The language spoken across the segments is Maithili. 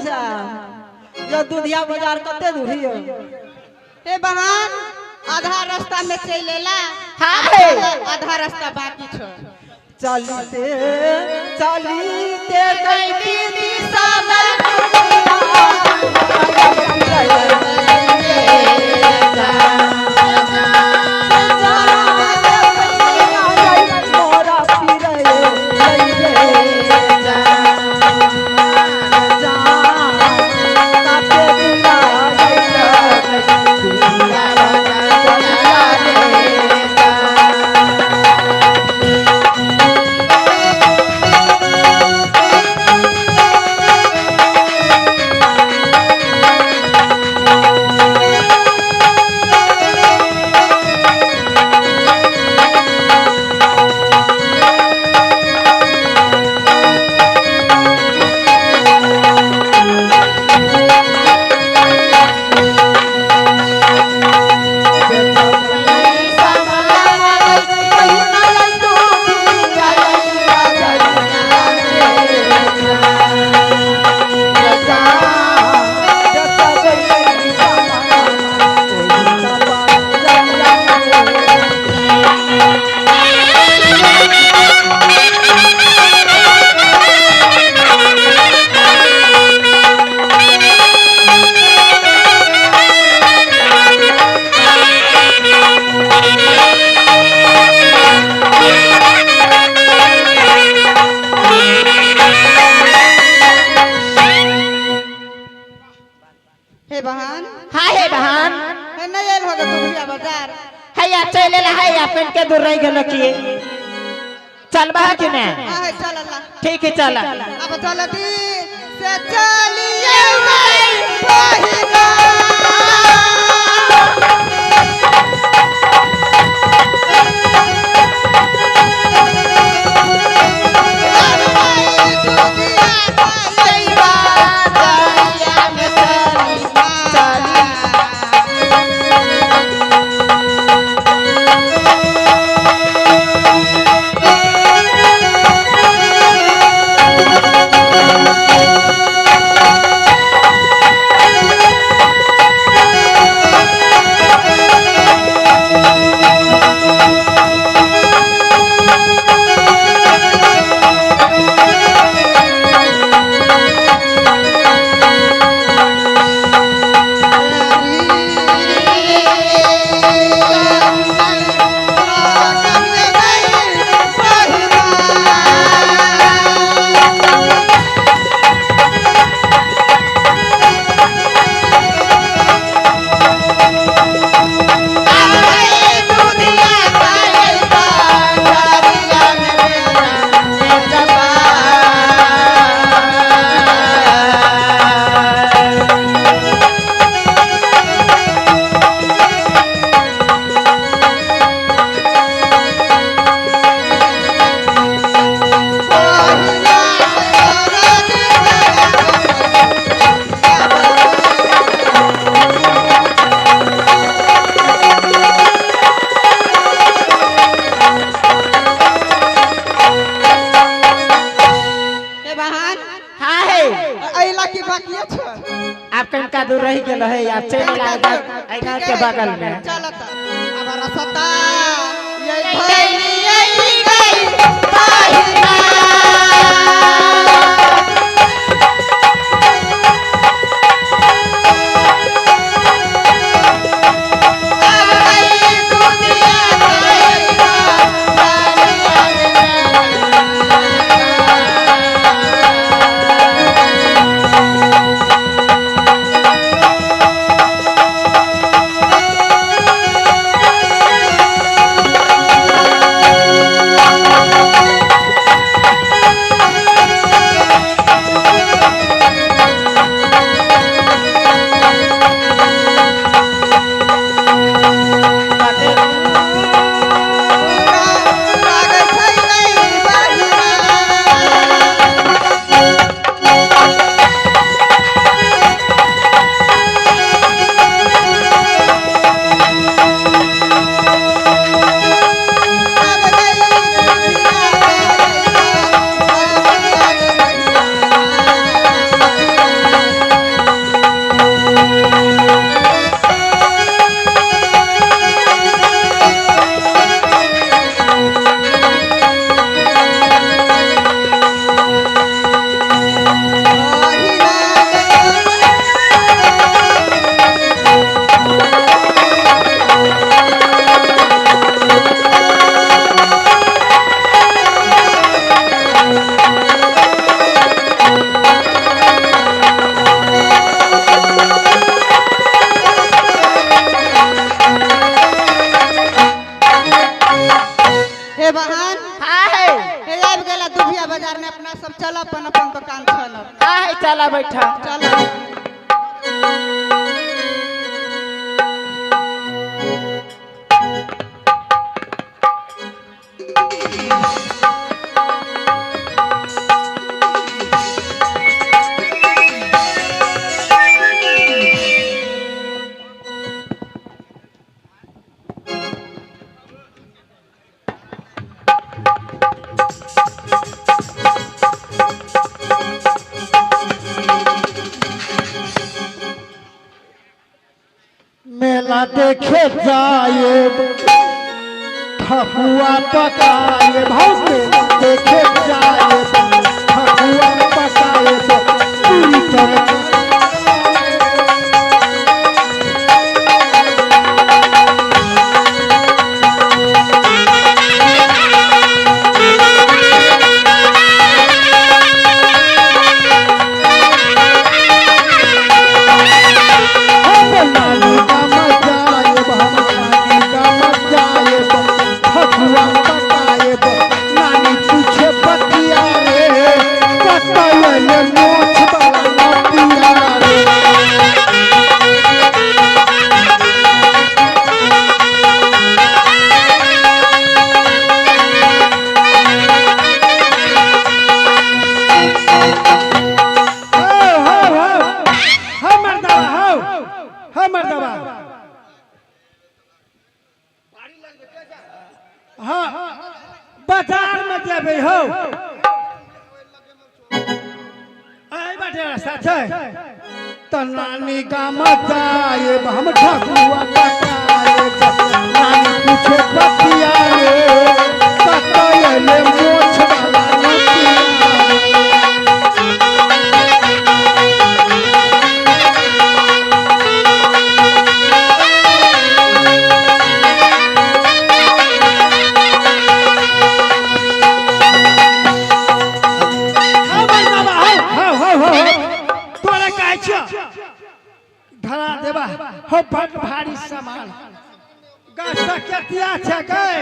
से जो दुधिया बाजार कते दूर हियो? हे बहन, आधा रास्ता में चल एला। हाँ हे। आधा रास्ता बाकी छो। चलते चलते गई दीदी सामर। हे बहन। हाँ हे बहन। हे नहीं आयल होगा दुधिया बाजार? हैया चल एला, हैया पेन के दूर रह गेलो की चल बा कि ने? हाँ हे, चल अल्लाह। ठीक है, चल। अब चलती से चलिए बहिना। हे बहन। हाँ हे। अइला की बाकी छो? आप कनका दूर रह गेलो है, आप चल एला ऐना के बगल में। चलत अब रसता ये भैली आई गई बहिना। बैठा। चल। मेला देखे जाए ठकुआ पकाए, भाव मेला देखे जाए ठकुआ पकाए, पूरी तरह। हम नानी का मजाए, हम नानी का मजाए, ठकुआ पकाए, नानी पूछे बतिया रे, कतयल मोछ वाला नतिया रे। हो हो हो हो मर्दावा, हो हो मर्दावा। हाँ, बाजार में जेबै हो, एहि बाटे रास्ता छै। तऽ नानी गाम जाएब हम ठकुआ पकाएब, नानी पूछे बतिया रे, कतऽ एलै मोछ वाला नतिया रे। हौ मर्दावा, हौ हौ हौ हौ हौ, तोरा कहै छियौ धरा देबा हौ, बड भारी सामान गाछ केतिया छै गै।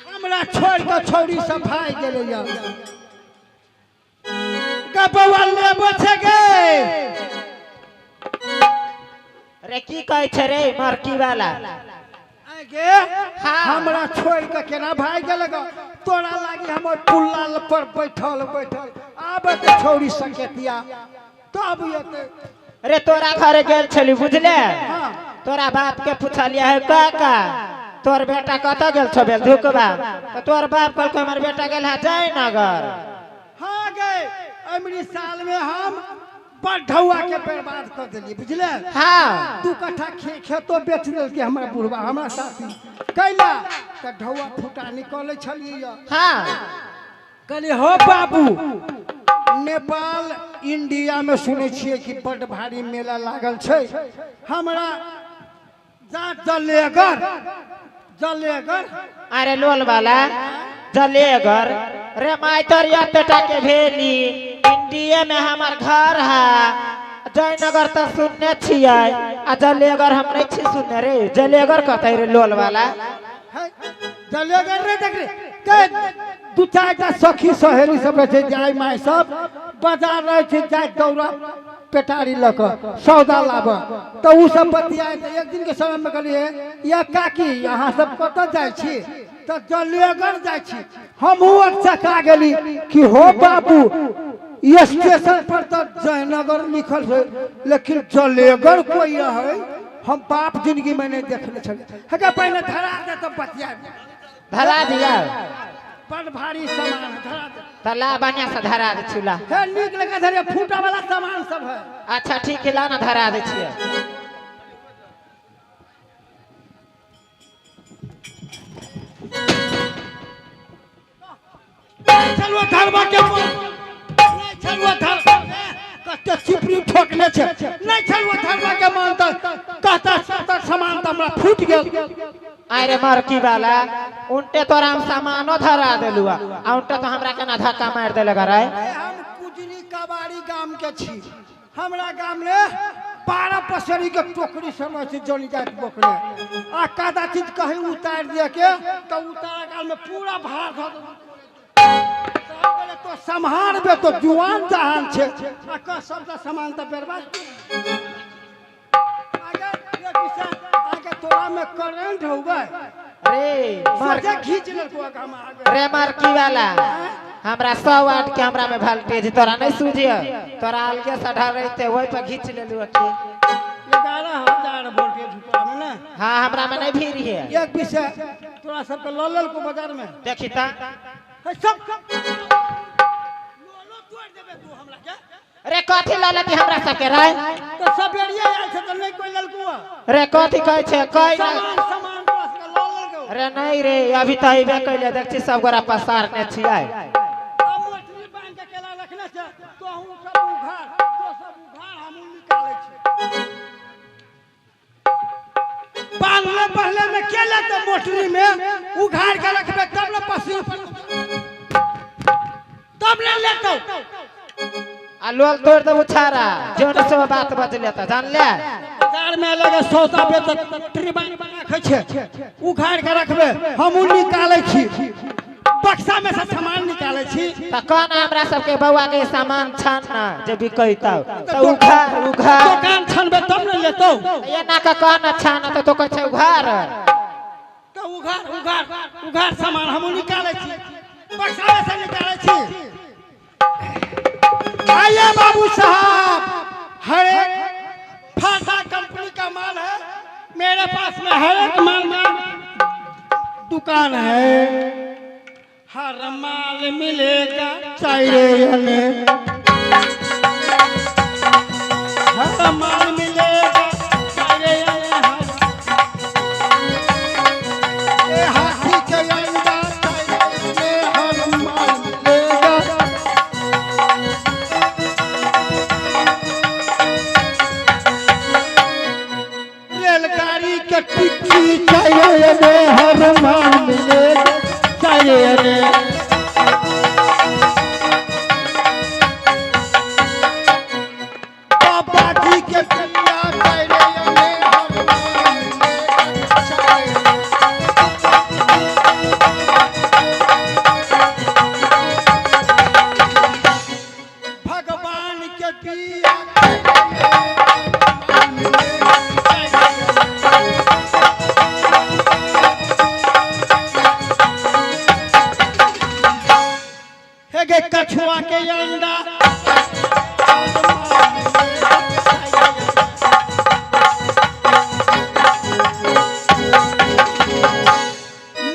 हमरा छोड़ि कऽ छौड़ी सब भागि गेलै यऽ गे। बौआ लेबो छै गे? रे, की कहै छै रे मरकी वाला? आँय गे। हाँ। हमरा छोड़ि कऽ केना भागि गेलै गे? तोरा लागी हमर पुल्ला पर बैठल बैठल आबे तऽ छौड़ी सकेतिया तब एतै। रे, तोरा घरे गेल छली, बुझले? हाँ। तोरा बाप के पुछलिए है, काका तोर बेटा कतऽ गेल छौ बेल धुकबा? तऽ तोर बाप कहलकै हमर बेटा गेल है जयनगर। हाँ गे, अमरी साल में हम बड़ ढौआ के बर्बाद कर देलिए, बुझले? हाँ। 2 कट्ठा खेतो बेच देलकै हमरा बुढ़वा, हमरा साथी कैला तऽ ढौआ फुटा निकलै छलियै यऽ। हाँ। कहलियै हो बाबू, नेपाल इंडिया में सुनै छियै कि बड भारी मेला लागल छै, हमरा जा जलेगर जलेगर। अरे लोल वाला, जलेगर रे माय तोर एतेटा के भेली, इंडिया में हमर घर है, जयनगर तऽ सुनने छियै आ जलेगर हम नहीं छी सुनने। रे, जलेगर कतै रे लोल वाला? है, जलेगर रे, देख रे के दू चारिटा सखी सहेली सब रहै छै, जाय माय सब बाजार रहै छै, जाय दौड़ा पेटारी लऽ कऽ सौदा लाबऽ, तऽ ओ सब बतियाए। तऽ एक दिन के समय में कहलियै, या काकी अहाँ सब कतऽ जाइ छी? तऽ जलेगर जाइ छी। हमहूँ अकचका गेली कि हो बाबू, ई स्टेशन पर तऽ जयनगर लिखल छै, लेकिन जलेगर कोई है, हम बाप जिंदगी में नहीं देखने छलियै। हे, पहिने धरा दे तऽ बतियाए। धरा दिया। बड़ भारी सामान है, धरा दे। तऽ ला, बढ़िया से धरा दे छी, ला। हे, नीक लगा धरे, फूटा वाला सामान सब है। अच्छा ठीक है, ला ना, धरा दे छियै। चलू धरबा के नहीं चलू धर, कते चिपरी ठोकने छै, नहीं चलू धरबा के मान तऽ कहता सत्तर सामान तऽ हमरा फूट गेल। अरे मरकी वाला, उनटे तोरा हम सामानो धरा देलु आ उनटे तो हमरा केना धक्का मारि देलक रे? हम कुजरी कबाड़ी गाम के छी, हमरा गाम में 12 पसेरी के टोकरी समय से जनी जात बोकरे आ कादा चीज कहीं उतार दिया के तो उतारा काल में पूरा भार धऽ देलक। सम्हारबे तो जुआन जहान छै आ कह सबटा सामान तऽ बर्बाद। आगे रे किसान, आगे तोरा में करंट होबै। रे मार। सोझे घींच लेलको आगा में आगे। रे मारकी वाला, हमरा 100 वाट के हमरा में वोल्टेज तोरा नहीं सूझिय, तोरा अलगे से ढल रहते वही पर घींच लेलू अखी। 11,000 वोल्टेज तोरा में ने? हाँ, हमरा में नहीं भीड़ है। एक विषय तोरा सबके लऽ लेलको बाजार में। देखी ता। हे सब लोलो तोड़ देबे तू हमरा के। रे कथी लऽ लेती हमरा सबके रे? तऽ सबेरिये आयल छै तऽ नहि कोइ लेलको। रे कथी कहै छै कोइ ना। सामान सामान तोरा सबके लऽ लेलको। रे नहीं रे, अभी तऽ अइबे कैले, देख छी सब गोरा पसारने छियै। आ मोटरी बान्हि के केला रखने छै, तोहूँ सब उघार, तो सब उघार, हमहूँ निकालै छी। बान्हले पहले में के लेतै? मोटरी में उघार के रखबै तब ने पसीन पर तब ने लेतौ। आ लोल तोड़ देबू छाड़ा जोन से बात बजले तऽ जानले। बाजार में लगे सौदा बेचत मोटरी बान्हि के रखै छै, उघार के रखबै, हमहूँ निकालै छी, बक्सा में से सामान निकालै छी। तऽ कोन हमरा सबके बौआ के सामान छन ना जे बिकैतौ तऽ उघार उघार। दोकान छनबै तब ने लेतौ। एना के कह न छान तऽ तो कहै छै उघार। तऽ उघार उघार उघार, सामान हमहूँ निकालै छी, बक्सा में से निकालै छी। आइए बाबू साहब, हर एक फाटा कंपनी का माल है मेरे पास में, हर एक माल का दुकान है, हर माल मिलेगा चाहिए, हर माल मिलेगा चाहिए। हर ए हाथी के अंडा चाहिए, हर माल मिलेगा। रेलगाड़ी के टिकट चाहिए, हर माल मिलेगा चाहिए। बाबा जी के पिया चाहिए, हर माल मिलेगा चाहिए। भगवान के पिया चाहिए, हर माल मिलेगा चाहिए। हे गे कछुआ के अंडा।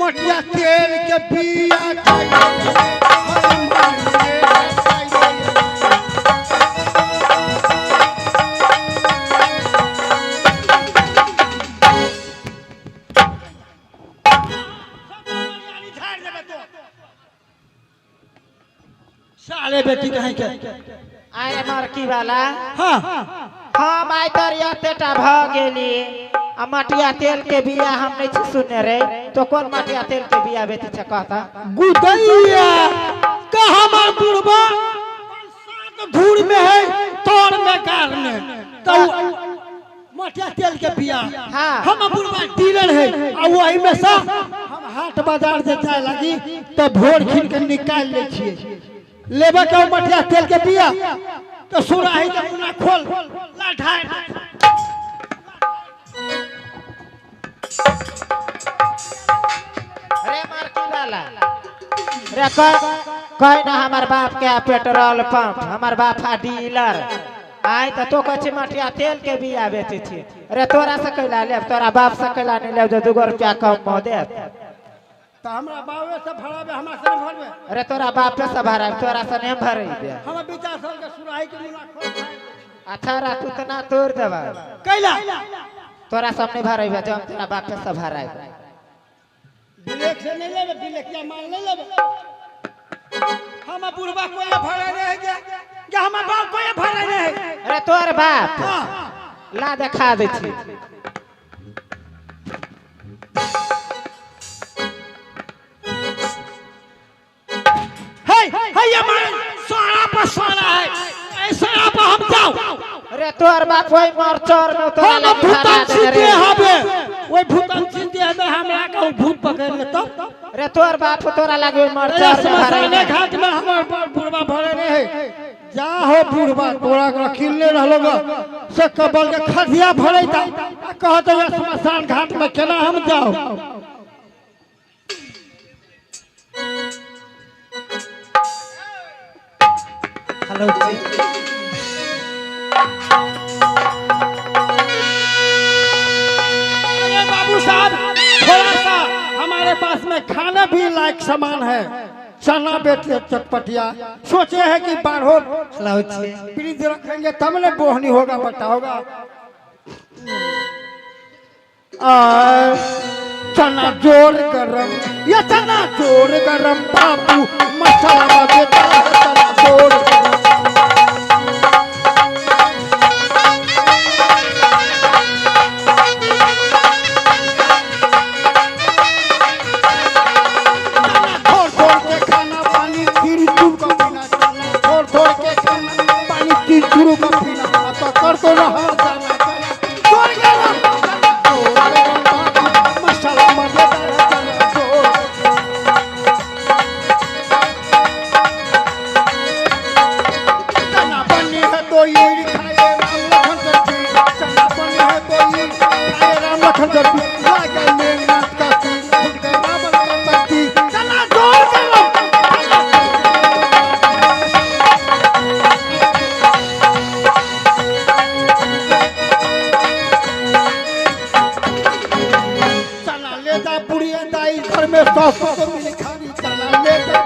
मटिया तेल के बिया चाहिए, हर माल मिलेगा चाहिए। साले बेटी कहीं के। आय मरकी वाला। हाँ। हम आइ तर एतेटा भऽ गेली आ मटिया तेल के बिया हम नहीं छी सुनने रे, तो कोन मटिया तेल के बिया बेचै छै कहता? गुदैया का हमार बुढ़बा सात धूर में है तोर में गारने तो मटिया तेल के बिया। हाँ। हम बुढ़बा डीलर है आ वही में से हम हाट बाजार जे जाय लगी तो भोर खिन के निकाल ले छिए। लेबे के मटिया तेल के बिया तो सुराही के मुना खोल ला ढाई। रे मारकी वाला रे, कह कह ना हमार बाप के पेट्रोल पंप, हमार बाप हा डीलर। आय तो तो कहै छी मटिया तेल के बिया बेचै छी। रे तोरा से कैला लेब, तोरा बाप से कैला नहीं लेब जे 2 रुपया कम म देत? तो हमरा बाबे से भराबे, हमरा से नहीं भरबे। अरे तोरा बापे से भराबे, तोरा से नहीं भरेबे। हम विचार सब के सुराही के मुना खोल। अच्छा रा तू तना तोड़ देबा। कैला? तोरा सब नहीं भरेबे जब तोरा बापे से भराबे। बिलेक से नहीं लेबे, बिलेकिया माल नहीं लेबे। हम बुढ़बा कोई भरे नहीं है जे हमर बाप कोई भरे नहीं है। अरे तोर बाप। हाँ। ला देखा दै छी। हे हे ये माल सोना पर सोना है, ऐसा पर हम जाओ। अरे तोर बाप वही मर चोर में तोरा हम लगे भूतन भरा देने चिंते रे। हबे, वही भूतन चिंते हबे, हमरा के उ भूत पकड़ ले तब। अरे तोर बाप तोरा लगे मर चोर में भरा श्मशाने देने। घाट में हमर बुढ़बा बुढ़वा भरे नहीं है। जा हो बुढ़वा तोरा रखिले रहलो ग से कबल के खदिया भरे ता कहत है श्मशान घाट में केना हम जाओ। हेलो अरे बाबू साहब थोड़ा सा हमारे पास में खाने भी लायक सामान है, चना बेचे चटपटिया, सोचे हैं कि बारहो फ्रिज रखेंगे तब न बोहनी होगा बताओगा। चना जोर गरम ये चना जोर गरम बाबू मसाला मजेदार है, चना जोर गरम। छोड़ छोड़ के खाना पानी फिर चूर का पीना, चना छोड़ छोड़ के खाना पानी फिर चूर का पीना, अब तो कर तो रहा जाना चना जोर गरम, चना जोर गरम बाबू मसाला मजेदार है, चना जोर। चना बनी है तो ये खाए राम लखन चटनी, चना बनी है तो ये खाए राम लखन चटनी, लागे मेघनाथ का तीर फूट गए रावण का पत्ती, चना जोर गरम। चना ले जा बुढ़िया दाई घर में सौ सौ मिली खानी, चना ले जा,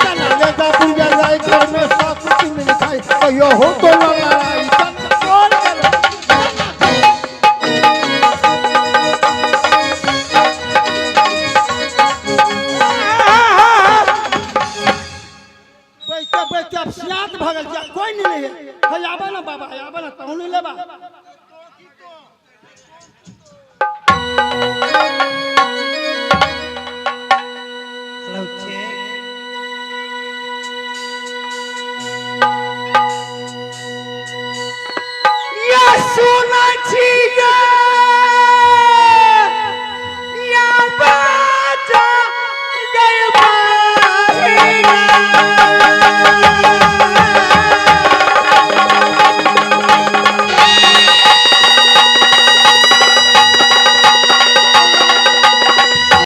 चना ले जा बुढ़िया दाई घर में सौ सौ मिली खाई, कहियो हो तो न लड़ाई, चना जोर गरम। बैठते बैठते अब सियात भगल जा कोई नहीं है। हे आबे ना बाबा, आबे ना, तहु नहीं लेबा।